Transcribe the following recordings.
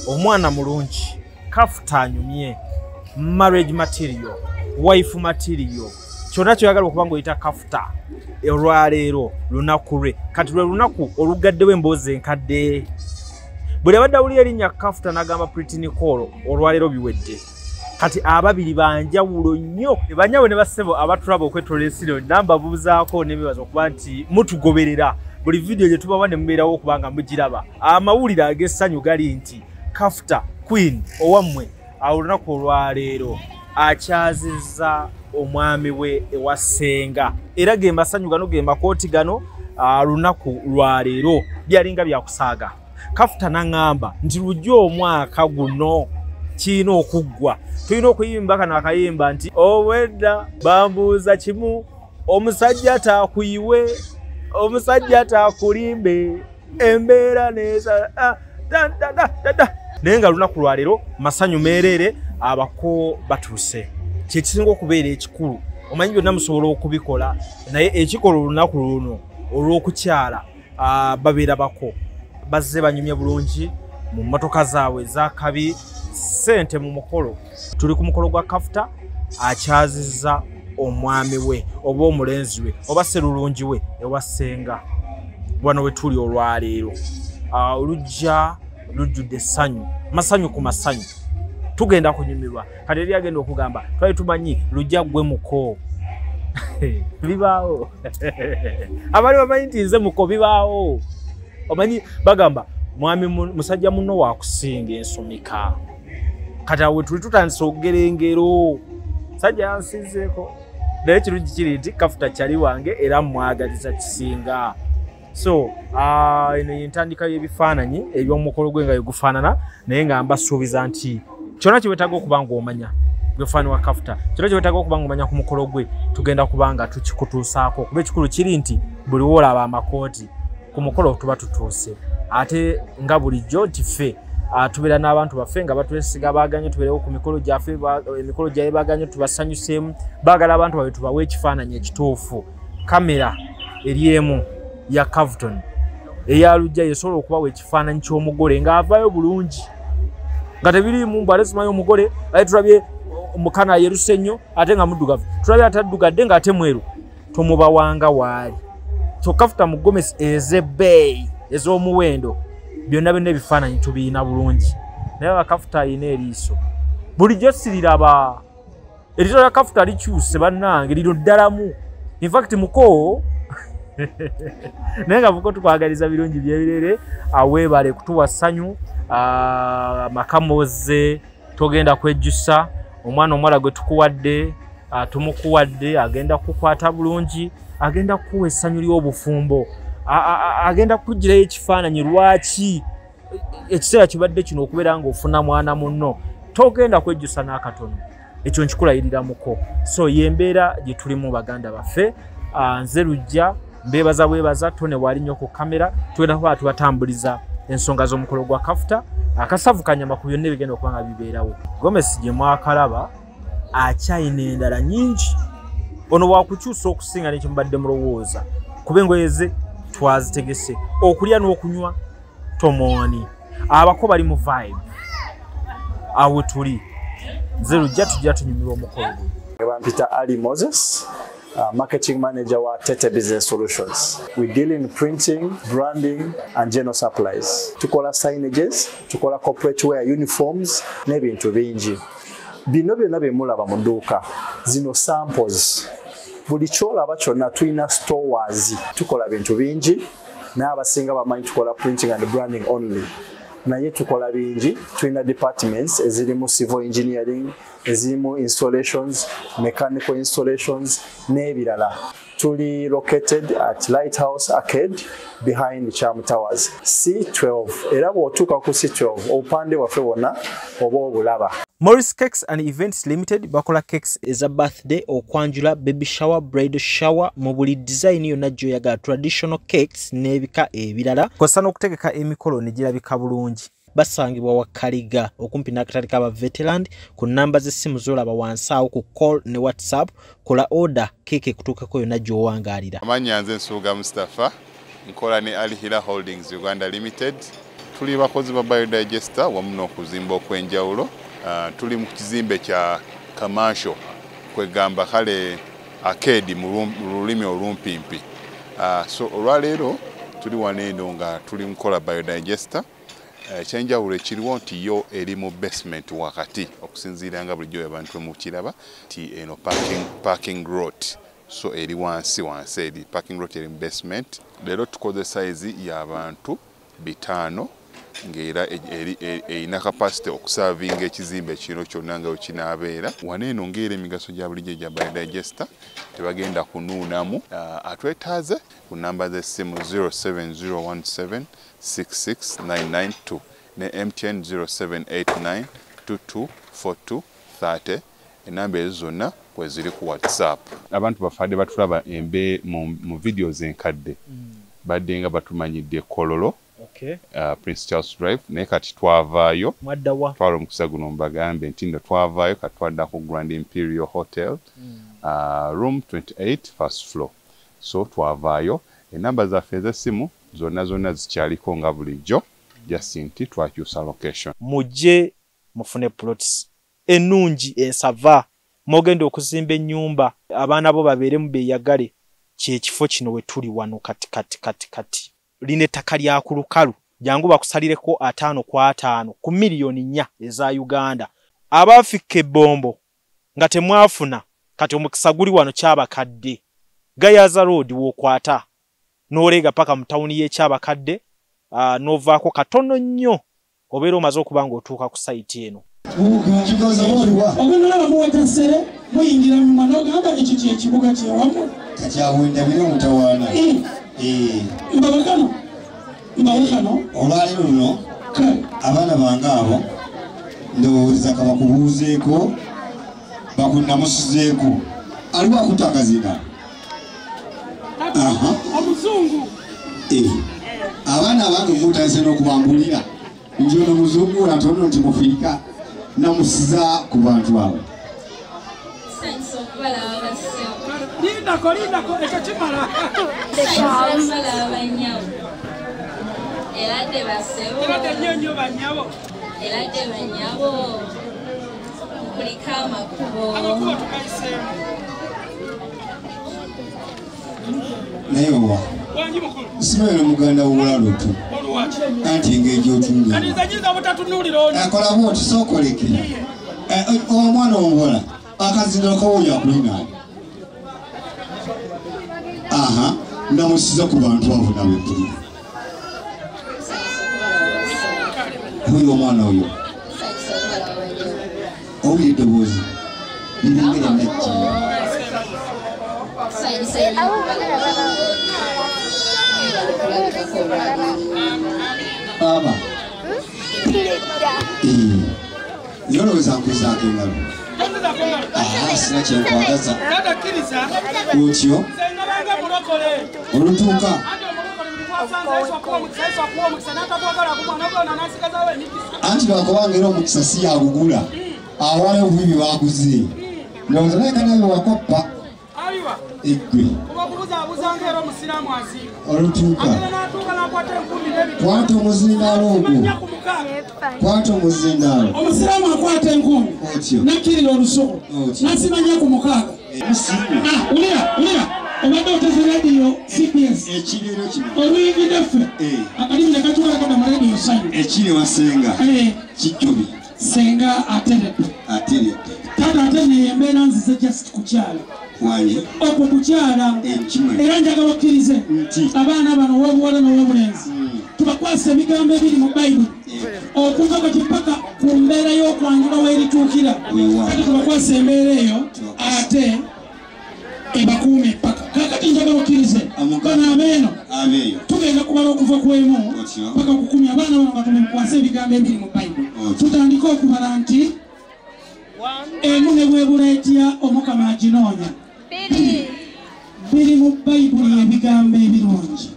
Omwana mulungi, Kafuta anyumye, marriage material, wife material, kyonna kyoyagala okuba ng'oyita Kafuta. Olwaleero lunaku lwe, kati lwe lunaku olugaddewo emboozi enkadde. Buli abadde awulira erinnya Kafuta n'agamba Pretty Nicole, olwaleero biwedde. Kati ababiri banjawulo nnyo. Banyawe ne bassebo abatulaba okwetoola ensi yonna, mbabuuzaako nebebaza okuba nti mutugoberera buli vidiyo gye tubawa ne mubeerawo okuba nga mugiraba. Amawulire ag'essanyu gali nti Kafuta Queen owammwe awo olunaku olwaleero akyazizza omwami we ewa ssenga, era ge masanyu gano, ge makooti gano. Lunaku lwaleero byalinga byakusaaga. Kafuta naŋŋamba nti lujja omwaka guno kirina okuggwa, tulina okuyimba kano akayimba nti obwedda bambuuza kimu, omusajja taakuyiwe, omusajja taakulimbe, embeera nesa naye nga lunaku lwaleero masanyu meereere, abako batuuse. Kyekisinga okubeera ekikulu, omanyi byonna musobola okubikola, naye ekikola olunaku luno olw'okukyala, babeera bako bazze banyumye bulungi mu mmotoka zaabwe ezakabi, ssente mu mukolo. Tuli ku mukolo gwa Kafuta akyazizza omwami we oba omulenzi we oba serulungi we ewa ssenga. Wano we tuli olwaleero, olujja lujjudde essanyu, masanyu ku masanyu, tugenda kunyumirwa. Kati eri agenda okugamba twali tumanyi lujja gwe muko, bibaawo. Abali bamanyi nti nze muko, bibaawo. Omanyi bagamba mwami musajja muno wakusinga ensumika. Kati awo tuli tutandise okugera engero, sajja yansinzeeko, naye kirungi kiri nti Kafuta kyali wange era mwagaliza kisinga. So eno yentandika y'ebifaananyi eby'omukolo gwe nga yegufaanana, naye nga mbasuubiza nti kyonna kyewetaaga okuba ng'omanya gwe fan wa Kafuta, kyonna kyewetaaga okuba ng'omanya ku mukolo gwe, tugenda kuba nga tukikutuusaako. Kuba ekikulu kiri nti buli woolaba amakooti ku mukolo tuba tutuuse, ate nga bulijjo nti ffe tubeera n'abantu baffe nga batwesiga, baaganye tubeerewo ku mikolo gyaffe, emikolo gyaye baaganye tubasanyuseemu, baagala abantu babe tubawe ekifaananyi ekituufu. Kamera eri emu ya Cavton eya Lujja yesobola okubawa ekifaananyi ky'omugole ng'avaayo bulungi nga tebiriimu mbu ate simanyi omugole ate tulabye mukana yeruse nnyo ate nga muddugavu, tulabye ataddugadde ng'ate mweru, tomubawanga waali. So Kafuta mu gomesi ez'ebbeeyi ez'omuwendo, byonna byonna ebifaananyi tubiina bulungi. Naye abakafuta alina eriiso bulijjo siriraba, eriiso lya Kafuta likyuse bannange, lino ddalamu. Infact muko naye nga muko tukwagaliza birungi byebirere, aweebale kutuwa ssanyu. Makamoze togenda kwejjusa, omwana omuwala gwe tukuwadde, tumukuwadde, agenda kukwata bulungi, agenda kukuwa essanyu ly'obufumbo, agenda kukugirayo ekifaananyi lwaki ekiseera kibadde kino okubeera ng'ofuna mwana munno. Togenda kwejjusa n'akatono, ekyo nkikulayiriramuko. So yembeera gye tulimu baganda baffe. Nze Lujja mbeebaza bwebaza, tone wali nnyo ku kamera. Tugenda kuba tubatambuliza ensonga z'omukolo gwa Kafuta, akasavu kanyama ku byonna ebigenda okuba nga bibeerawo. Gomesi gye mwakalaba akyayina endala nnyingi, ono wakukyusa okusinga n'ekyemubadde mulowooza, kuba engoye ze twazitegese, okulya n'okunywa tomooni, abako bali mu vibe. Awo tuli, nze Lujja, tujja tunyumirwa omukolo guno. Bampita Ali Moses, marketing manager wa Tete Business Solutions. We deal in printing, branding and general supplies. Tukola signages, tukola corporate wear, uniforms n'ebintu bingi. Bino byonna bye mulaba mu dduuka, zino samples. Buli kyolaba kyonna tulina stores, tukola bintu bingi, naye abasinga bamanyi tukola printing and branding only. Naye tukola bingi, tulina departments ezirimu civil engineering, ezirimu installations, mechanical installations n'ebirala. Tuli located at Lighthouse Arcade behind Cham Towers C12, era bw'otuuka ku C12 obupande bwaffe bwonna oba obulaba. Morris Cakes and Events Limited bakola cakes eza birthday, okwanjula, baby shower, bridal shower mu buli design yonna gy'oyagala, traditional cakes n'ebika ebirala, kw'ossa n'okutegeka emikolo ne girabika bulungi. Basangibwa Wakaliga okumpi n'akatale k'aba Veteran, ku nnamba z'essimu z'olaba wansi awo ku call ne WhatsApp, kola order keeke ekutuukako yonna gy'owangaalira. Amannya nze Nsuuga Mustapha, nkola ne Al Hila Holdings Uganda Limited. Tuli bakozi ba biodigester wamu n'okuzimba okw'enjawulo. Tuli mu kizimbe kya commercial, kwegamba kale arcade mu lulimi olumpimpi. So olwaleero tuli wano eno nga tuli mukola biodigester. Ekyenjawulo ekiriwo nti yo eri mu basement wakati, okusinziira nga bulijjo abantu mukiraba nti eno parking lot, so eri wansi wansi, eri parking lot eri mu basement. Leero tukoze size y'abantu 500 ng'era erina capacity okusavinga ekizimbe kino kyonna nga wekinaabeera. Wano eno ng'era emigaso gya bulijjo egya biodigester tebagenda kunuunamu. Atwetaaze ku namba z'essimu 07017 66992 ne MTN 0789 2242 30. Enamba ezo zonna kweziri ku WhatsApp. Abantu bafadde batulaba embe mu videos enkadde, badde nga batumanyidde Kololo, Prince Charles Drive, naye kati twavaayo. Twala omukisa guno mbagambe nti nno twavaayo, kati twadda ku Grand Imperial Hotel, room 28 first floor. So twavaayo, enamba zaffe ez'essimu zonna zonna zikyaliko nga bulijjo, just nti twakyusa location. Mujje mufune plots ennungi ensava mogenda okuzimba ennyumba, abaana bo babeeremu beeyagale. Kyekifo kino we tuli wano kati kati kati kati lino ettaka lya ku lukalu, jangu bakusalireko 5 ku 5 ku miliyoni 4 eza Uganda. Abaafika ebbombo nga temwafuna, kati omukisa guli wano Kyabakadde, Gayaza Road w'okwata n'oleega paka mu tawuni y'Ekyabakadde, n'ovaako katono nnyo obeera omaze okuba ng'otuuka ku sayiti eno. Ogenda muweta ssere muyingira nyuma n'ogamba ekyo kyekibuga kyewamu. Kati awo ndabire omutawaana. Mbawe kano olwaleero luno abaana bange abo ndowooza kabakubuuzeeko bakunamusizeeko. Aliwo akutta akazina omuzungu. Abaana abange mutandise n'okubambulira nti ono muzungu natono nti mufirika namusiza ku bantu abo. Lindako lindako ekyo kimala. Eradde bassebo. Eradde nnyo nnyo bannyabo. Eradde bannyabo. Kuliko amakubo. Amakubo tugayiseemu. Naye owa sibeera muganda w'obulalu tu anti engeri gy'otunula. Kati nze nyinza obutatunuulira ono. Akola bw'oti sookoleke. Omwana omuwala akazindalo kawunya akulinaani. Aha, namusiza ku bantu abo nawe mpulira. Oyo omwana oyo owulira eddoboozi liringa erya Najjingo. Baba, yolowooza nkuzaako engalo. Sina kyenkwagaza. Otyo olutuuka anti lwakubanga era omukisa si yagugula, awaayo obubi baguze. Ndowooza naye kanabe wakoppa eggwe olutuuka. Kwata omuzindaalo ogwo, kwata omuzindaalo. Omusiraamu akwata enkumbi nakkirira olusuku nasimanya ku 6. Wulira wulira, obadde oteze rediyo CBS oluyingidde ffe akalimu ne katuuka kada mu rediyo Sanyu. Ekiri wasenga kijjubi senga ateredde ateredde. Taata ate neyo embeera nzize just kukyala okwo kukyala, era njagala okkirize abaana bano ow'obuwala n'ow'obulenzi tubakwasa ebigambo ebiri mu Bayibuli okuva kati paka ku mbeera y'okwanjula weerituukira. Kati tubakwasa embeera eyo ate ebakuume paka. Kakati njagala okkirize bano abeeno tugenda kubala okuva ku 1 paka ku 10. Abaana bano nga tubakwasa ebigambo ebiri mu Bayibuli. Tutandike okubala nti emu ne bwebula etya Omukama aginoonya. Biri mu Bayibuli ebigambo ebirungi.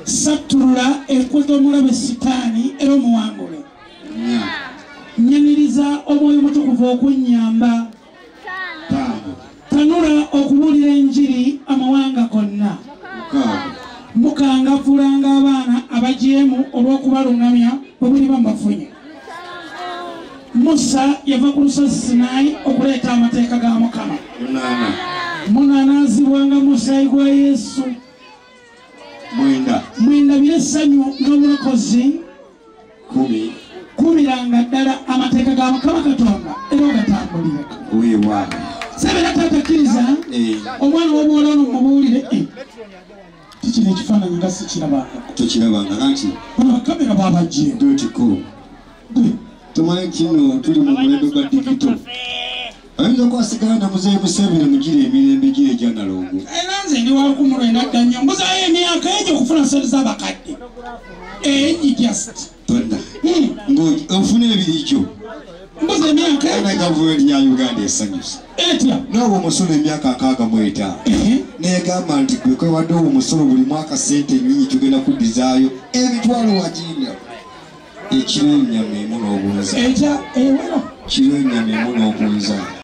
Sattulula enkwe z'omulabe Sitaani era omuwangule. Nyaniriza Omwoyo Mutukuvu okunnyamba. Tanula okubuulira enjiri amawanga gonna. Mukangavvulanga abaana. abajeemu olw'okubalungamya bwe buliba mbafunye. Musa yava ku lusozi Sinaayi okuleeta amateeka ga Mukama. Munaanaazibwanga musaayi gwa Yesu. Mwendabire essanyu n'obulokozi. Kumiranga ddala amateeka ga Mukama Katonda era ogatambulireko. Sebera taata kkiriza omwana w'obuwala ono mubuulire. Kikino ekifaananyi nga sikirabanga. Tokirabanga kanti? Bano bakamera baabajje. Dotiko. Tumanyi kino tuli mu mulembe gwa digito. Oyinza okwasigala na Muzeeyi Museveni mugira emirembe gye egya Nalongo. Era nze ndi wa 1900 nnyo mbuzaayo emyaka egyo okufuna ssente z'abakadde. Egi just. Tonna. Ng'ofuna ebirikyo. Mbuza emyaka egyo. Gavumenti ya Uganda esanyusa. Etya? N'obwo omusolo emyaka 65. Negamba nti gwe kwewadde omusolo buli mwaka ssente nnyingi tugenda kuddizaayo emitwalo waginda. Ekiro ennyama emu n'obunza. Ekya ewera. Kiro ennyama emu n'obunza.